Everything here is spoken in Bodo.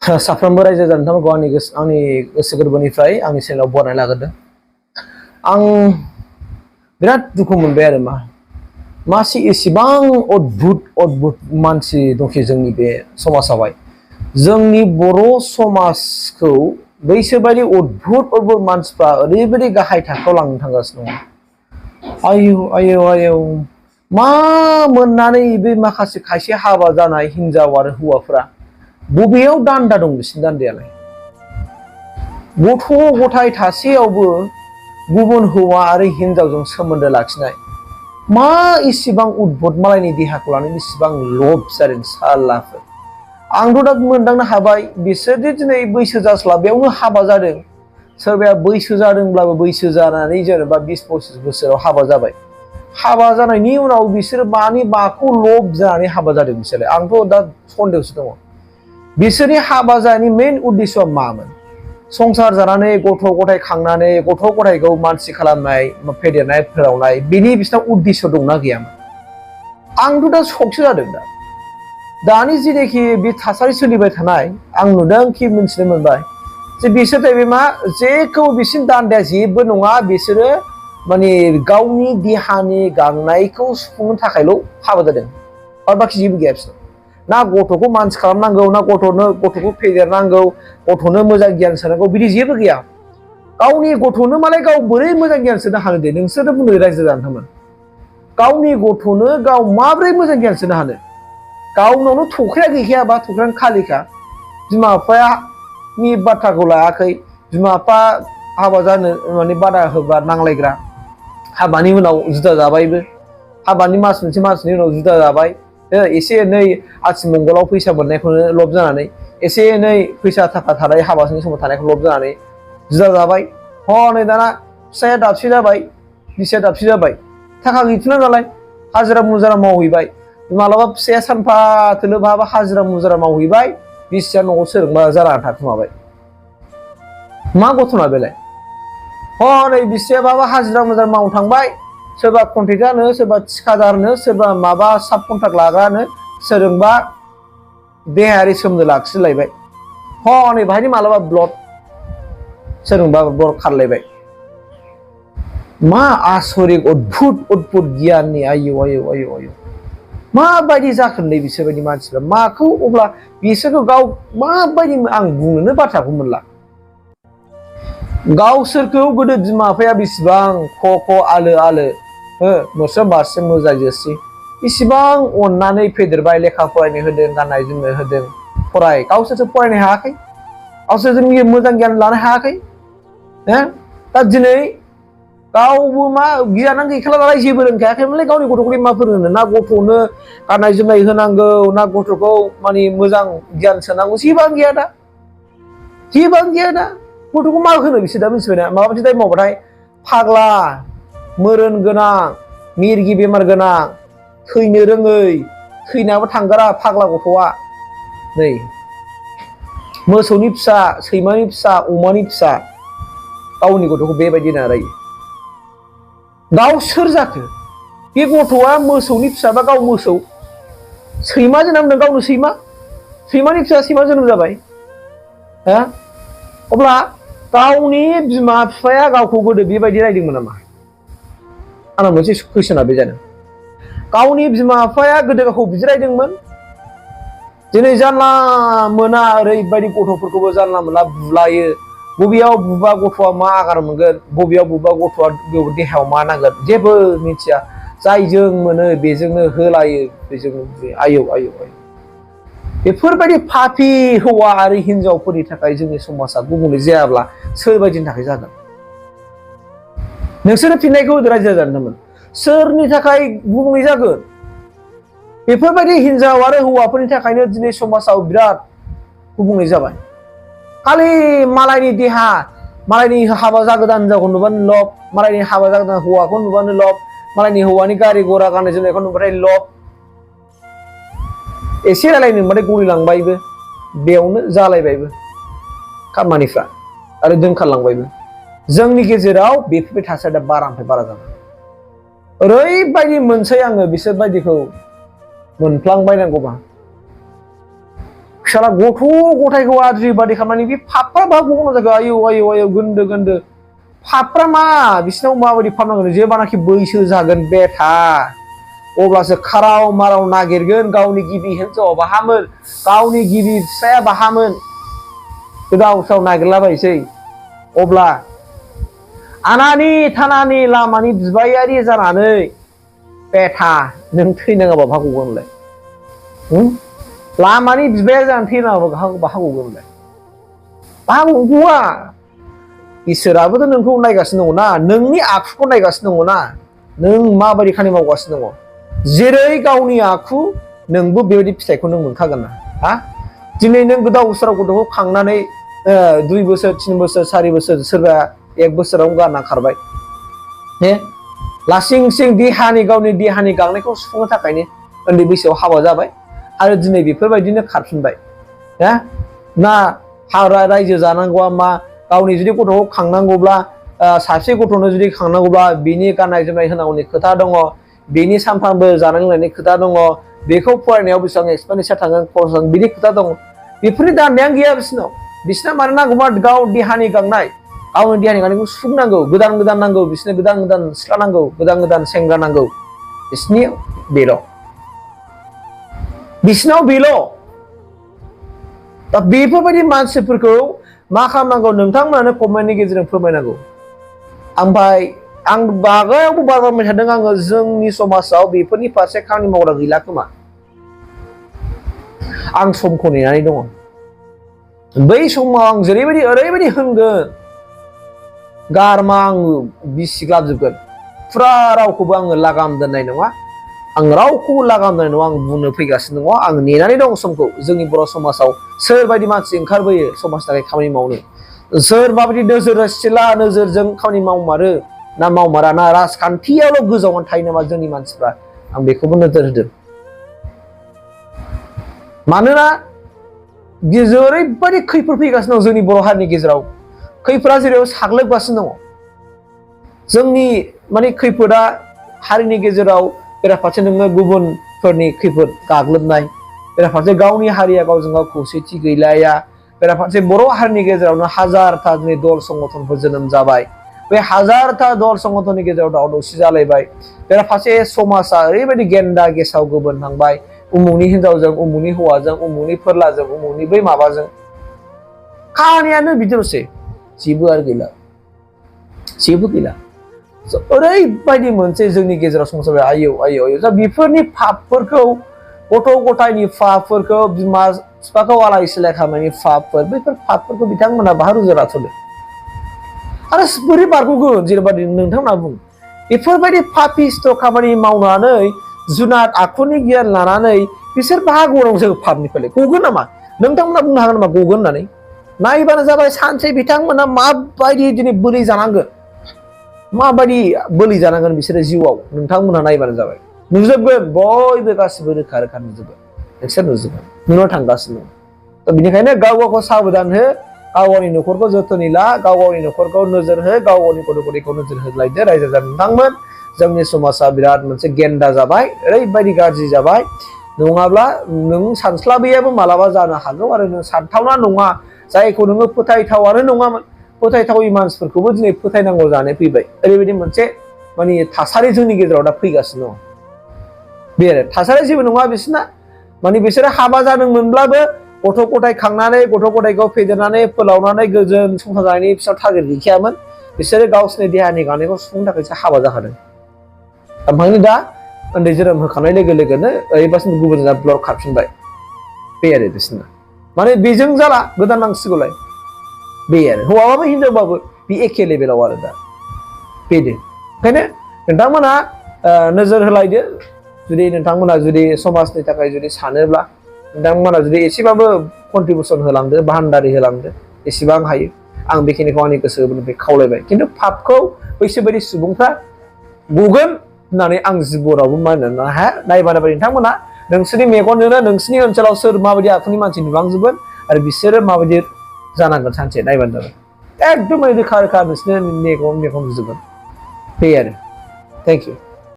साफ्रोमबो रायजो जानायखौ आंनि गोसो गोरबोनिफ्राय आंनि चेनेलाव बरायना लाग्रोदों। आं बिराद दुखु मोनबाय आरो मासे एसेबां अद्भुत मानसि दंखि जोंनि बे समाजावहाय। जोंनि बर' समाजखौ बैसोरबायदि अद्भुत मानसिफ्रा ओरैबायदि गाहाय थाखोआव लांनो थांगासिनो दङ। आयौ मा मोननानै बे माखासे खायसे हाबा जानाय हिनजाव आरो हौवाफोरा बबेयाव दान्दा दं बिसिनि दान्दायालाय? गथ' गथाय थासेयावबो गुबुन हौवा आरो हिनजावजों सोमोन्दो लाखिनाय मा इसिबां उद्भुत मालायनि देहाखौ लानानै इसिबां लब जादों सालाफोर। आंथ' दा मोनदांनो हाबाय बिसोरदि दिनै बैसो जास्लाबैयावनो हाबा जादों। सोरबाया बैसो जादोंब्लाबो बैसो जानानै जेनेबा 20-25 बोसोराव हाबा जाबाय। हाबा जानायनि उनाव बिसोर माखौ लब जानानै हाबा जादों बिसोरलाय? आंथ' दा सन्देहसो दङ। बिसोरनि हाबा जानायनि मेन उद्देश्यआ मामोन? संसार जानानै गथ' गथाय खांनानै गथ' गथायखौ मानसि खालामनाय, फेदेरनाय फोलावनाय बिनि बिसिनाव उद्देश्य दंना गैयामोन? आंथ' दा सकसो जादों। दानि जिनेखि बे थासारि सोलिबाय थानाय आं नुदोंखि मिथिनो मोनबाय जे बिसोर मा जेखौ बिसिनि दान्दाया जेबो नङा, बिसोरो माने गावनि देहानि गांनायखौ सुफुंनो थाखायल' हाबा जादों आरो बाखि जेबो गैया बिसोर। ना गथ'खौ मानसि खालामनांगौ, ना गथ'खौ फेदेरनांगौ, गथ'नो मोजां गियान सोनांगौ, बिदि जेबो गैया। गावनि गथ'नो मालाय गाव बोरै मोजां गियान सोनो हानो दे? नोंसोरनो बुंदो रायजो जानांगौमोन। गावनि गथ'नो गाव माबोरै मोजां गियान सोनो हानो? गावनावनो थख्राया गैखायाबा, थख्रायानो खालिखा। बिमा बिफानि बाथ्राखौ लायाखै, बिमा बिफा हाबा जानो माने बादा होबा नांलायग्रा, हाबानि उनाव जुदा जाबायबो, हाबानि मास मोनसे उनाव जुदा जाबाय, एसे एनै आथिमंगलाव फैसा मोननायखौनो लब जानानै, एसे एनै फैसा थाखा थानाय हाबानि समाव थानायखौ लब जानानै जुदा जाबाय। हनै दाना फिसाया दाबसे जाबाय, बिसिया दाबसे जाबाय, थाखा गैथ'ला नालाय हाजिरा मुजिरा मावहैबाय। मालाबा फिसाया सानफा थोलो बहाबा हाजिरा मुजिरा मावहैबाय, बिसिया न'आव सोरजोंबा जानानै थाखुमाबाय। मा गथना बेलाय? हनै बिसिया बहाबा हाजिरा मुजिरा मावनो थांबाय, सोरबा कन्ट्रेक्टारनो, सोरबा थिखादारनो, सोरबा माबा साब कन्ट्राक्ट लाग्रानो सोरजोंबा देहायारि सोमोन्दो लाखिलायबाय। हनै बाहायनो मालाबा ब्लड, सोरजोंबा ब्लड खारलायबाय। मा आसरित अद्भुत गियाननि आयौ माबायदि जाखोनलै बिसोरबायदि मानसिफ्रा? माखौ अब्ला बिसोरखौ गाव माबायदि आं बुंनोनो बाथ्राखौ मोनला। गावसोरखौ गोदो बिमा बिफाया बेसेबां ख' आलो मोस्रोम बारस्रोम मोजांजोसि इसिबां अननानै फेदेरबाय, लेखा फरायनो होदों, गाननाय जोमनो होदों, फराय। गावसोरसो फरायनो हायाखै, गावसोरजों मोजां गियान लानो हायाखै। दा दिनै गावबो मा गियानानो गैखाला नालाय, जेबो रोंखायाखैमोनलाय गावनि गथ'खौ मा फोरोंनो? ना गथ'नो गाननाय जोमनाय होनांगौ, ना गथ'खौ माने मोजां गियान सोनांगौ, जेबोआनो गैया दा। गथ'खौ मा होनो बिसोर दा? मिथिबायना? माबा मोनसे दाय मावबाथाय फाग्ला, मोरोन गोनां, मिरगि बेमार गोनां, थैनो रोङै, थैनायाबो थांगारा फाग्ला गथ'आ। नै मोसौनि फिसा, सैमानि फिसा, अमानि फिसा गावनि गथ'खौ बेबायदि नारायो। गाव सोर जाखो? बे गथ'आ मोसौनि फिसाबा गाव मोसौ, सैमा जोनोम होदों गावनो सैमा, सैमानि फिसा सैमा जोनोम जाबाय। अब्ला गावनि बिमा बिफाया गावखौ गोदो बेबायदि रायदोंमोन नामा? आंनाव मोनसे कुइसना बे जादों। गावनि बिमा बिफाया गोदो गावखौ बिदि रायदोंमोन? दिनै जानला मोना ओरैबायदि गथ'फोरखौबो जानला मोनला बुलायो। बबेयाव बुबा गथ'आ मा आगार मोनगोन, बबेयाव बुबा गथ'आ देहायाव मा नांगोन जेबो मिथिया। जायजों मोनो बेजोंनो होलायो, बेजोंनो बुयो। आयौ बेफोरबायदि पापि हौवा आरो हिनजावफोरनि थाखाय जोंनि समाजा गुबुंले जायाब्ला सोरबायदिनि थाखाय जागोन? नोंसोरो फिननायखौ होदो रायजो जानांगौमोन। सोरनि थाखाय गुबुंले जागोन? बेफोरबायदि हिनजाव आरो हौवाफोरनि थाखायनो दिनै समाजाव बिराद गुबुंले जाबाय। खालि मालायनि देहा, मालायनि हाबा जागोदान हिनजावखौ नुबानो लब, मालायनि हाबा जागोदान हौवाखौ नुबानो लब, मालायनि हौवानि गारि गरा गाननाय जोमनायखौ नुबाथाय लब। एसे रायलायनो मोनबाथाय गलिलांबायबो, बेयावनो जालायबायबो खामानिफ्रा आरो दोनखारलांबायबो। जोंनि गेजेराव बेफोरबायदि थासारिया बारानिफ्राय बारा जाबाय। ओरैबायदि मोनसै आङो बिसोरबायदिखौ मोनफ्लांबायनांगौबा। फिसाला गथ' गथायखौ आद्रि बादि खालामनानै बे फाफ्रा बा गगना जायगा आयौ आयौ आयौ गोन्दो गोन्दो फाफ्रा मा बिसिनाव माबायदि फाननांगोन जेब्लानाखि बैसो जागोन बेथा अब्लासो खाराव माराव नागिरगोन गावनि गिबि हिनजावा बाहामोन गावनि गिबि फिसाया बाहामोन गोदाव सोराव नागिरलाबायसै अब्ला आनानि थानानि लामानि बिबायारि जानानै बेथा नों थैनाङाबा भागौगोनलाय लामानि बिबाया जानानै थैनाङाबा भागौगोनलाय भागौआ इसोराबोथ' नोंखौ नायगासिनो दङ ना नोंनि आखुखौ नायगासिनो दङ ना नों माबायदि खामानि मावगासिनो दङ जेरै गावनि आखु नोंबो बेबायदि फिथाइखौ नों मोनखागोन ना हा दिनै नों गोदाव सोराव गथ'खौ खांनानै 2 बोसोर 3 बोसोर 4 बोसोर सोरबा 1 बोसोराव गारना खारबाय लासिं सिं गावनि देहानि गांनायखौ सुफुंनो थाखायनो उन्दै बैसोआव हाबा जाबाय आरो दिनै बेफोरबायदिनो खारफिनबाय ना रायजो जानांगौआ मा गावनि जुदि गथ'खौ खांनांगौब्ला सासे गथ'नो जुदि खांनांगौब्ला बिनि गाननाय जोमनाय होनांगौनि खोथा दङ बेनि सानफ्रामबो जानाय लोंनायनि खोथा दङ बेखौ फरायनायाव बेसेबां एक्सपेन्डिचार थांगोन खरस थांगोन बिनि खोथा दङ बेफोरनि दाननायानो गैया बिसिना मानो नांगौबा गाव देहानि गांनाय गावनि देहानि गांनायखौ सुफुंनांगौ गोदान गोदान नांगौ बिसोरनो गोदान गोदान सिख्ला नांगौ गोदान गोदान सेंग्रा नांगौ बिसिनाव बेल' दा बेफोरबायदि मानसिफोरखौ मा खालामनांगौ नोंथांमोनानो कमेन्टनि गेजेरजों फोरमायनांगौ ओमफ्राय आं बागायावबो बाजारबाय थादों आङो जोंनि समाजाव बेफोरनि फारसे खामानि मावग्रा गैला खोमा आं समखौ नेनानै दङ बै समाव आं जेरैबायदि ओरैबायदि होनगोन गारमा आं बिसिग्लाबजोबगोन फुरा रावखौबो आङो लागाम दोननाय नङा आं रावखौबो लागाम दोननाय नङा आं बुंनो फैगासिनो दङ आं नेनानै दं समखौ जोंनि बर' समाजाव सोरबायदि मानसि ओंखारबोयो समाजनि थाखाय खामानि मावनो सोर माबायदि नोजोर सिला नोजोरजों खामानि मावमारो ना मावमारा ना राजखान्थियावल' गोजावनानै थायो नामा जोंनि मानसिफ्रा आं बेखौबो नोजोर होदों मानोना ओरैबायदि खैफोद फैगासिनो दं जोंनि बर' हारिनि गेजेराव खैफोदा जेराव साग्लोबगासिनो दङ जोंनि माने खैफोदा हारिनि गेजेराव बेराफारसे नोङो गुबुनफोरनि खैफोद गाग्लोबनाय बेराफारसे गावनि हारिया गावजों गाव खौसेथि गैलाया बेराफारसे बर' हारिनि गेजेरावनो हाजारथा दिनै दल संगठनफोर जोनोम जाबाय बे हाजारथा दल संगठननि गेजेराव दावराव दावसि जालायबाय बेराफारसे समाजा ओरैबायदि गेन्दा गेसाव गोबोन थांबाय उमुगनि हिनजावजों उमुगनि हौवाजों उमुगनि फोरलाजों उमुगनि बै माबाजों खामानियानो बिदिल'सै जेबो आरो गैला ओरैबायदि मोनसे जोंनि गेजेराव संसार आयौ आयौ आयौ दा बेफोरनि पापफोरखौ गथ' गथायनि पापफोरखौ बिमा बिफाखौ आलाय सिलाय खालामनायनि पापफोर बैफोर पापफोरखौ बिथांमोना बाहा रुजुना थुदों आरो बोरै बारग'गोन जेनेबा नोंथांमोना बुं बेफोरबायदि पापिस्ट खामानि मावनानै जुनाद आखुनि गियान लानानै बिसोर बाहागो दं जों पापनिफ्राय गगोन नामा नोंथांमोना बुंनो हागोन नामा गगोन होननानै नायबानो जाबाय सानसे बिथांमोना माबायदि दिनै बोलि जानांगोन माबायदि बोलि जानांगोन बिसोरो जिउआव नोंथांमोना नायबानो जाबाय नुजोबगोन बयबो गासिबो रोखा रोखा नुजोबगोन नोंसोर नुजोबगोन नुनो थांगासिनो दं बेनिखायनो गाव गावखौ साबधान हो गाव गावनि न'खरखौ जोथोनै ला गाव गावनि न'खरखौ नोजोर हो गाव गावनि गथ' गथायखौ नोजोर होलायदो रायजो जानो नोंथांमोन जोंनि समाजा बिराद मोनसे गेन्दा जाबाय ओरैबायदि गाज्रि जाबाय नङाब्ला नों सानस्लाबैयाबो मालाबा जानो हागौ आरो नों सानथावना नङा जायखौ नोङो फोथायथावानो नङामोन फोथायथावै मानसिफोरखौबो दिनै फोथायनांगौ जानानै फैबाय ओरैबायदि मोनसे माने थासारि जोंनि गेजेराव दा फैगासिनो दं बे आरो थासारिया जेबो नङा बिसोरना माने बिसोरो हाबा जादोंमोनब्लाबो गथ' गथाय खांनानै गथ' गथायखौ फेदेरनानै फोलावनानै गोजोन संसार जानायनि बिसोर टारगेट गैखायामोन बिसोरो गावसोरनि देहानि गांनायखौ सुफुंनो थाखायसो हाबा जाखादों ओमफ्राय दा उन्दै जोनोम होखांनाय लोगो लोगोनो ओरैबासिम गुबुन ब्लड खारफिनबाय बे आरो बिसोरना माने बेजों जाला गोदान नांसिगौलाय बे आरो हौवाबाबो हिनजावबाबो बे एखे लेभेलाव आरो दा बेनो ओंखायनो नोंथांमोना नोजोर होलायदो जुदि नोंथांमोना जुदि समाजनि थाखाय जुदि सानोब्ला नोंथांमोना जुदि एसेबाबो कन्ट्रिबिउसन होलांदो बाहानदारि होलांदो एसेबां हायो आं बेखिनिखौ आंनि गोसो गोरबोनिफ्राय खावलायबाय खिन्थु पापखौ बैसोर बायदि सुबुंफ्रा गगोन होननानै आं जिबनावबो मानिनो हाया नायबानो नोंथांमोना नोंसोरनि मेगनजोंनो नोंसोरनि ओनसोलाव सोर माबायदि आखुनि मानसि नुलांजोबगोन आरो बिसोरो माबायदि जानांगोन सानसे नायबानो जाबाय एकदम रोखा रोखा नोंसोरनि मेगन नुजोबगोन बे आरो थेंक इउ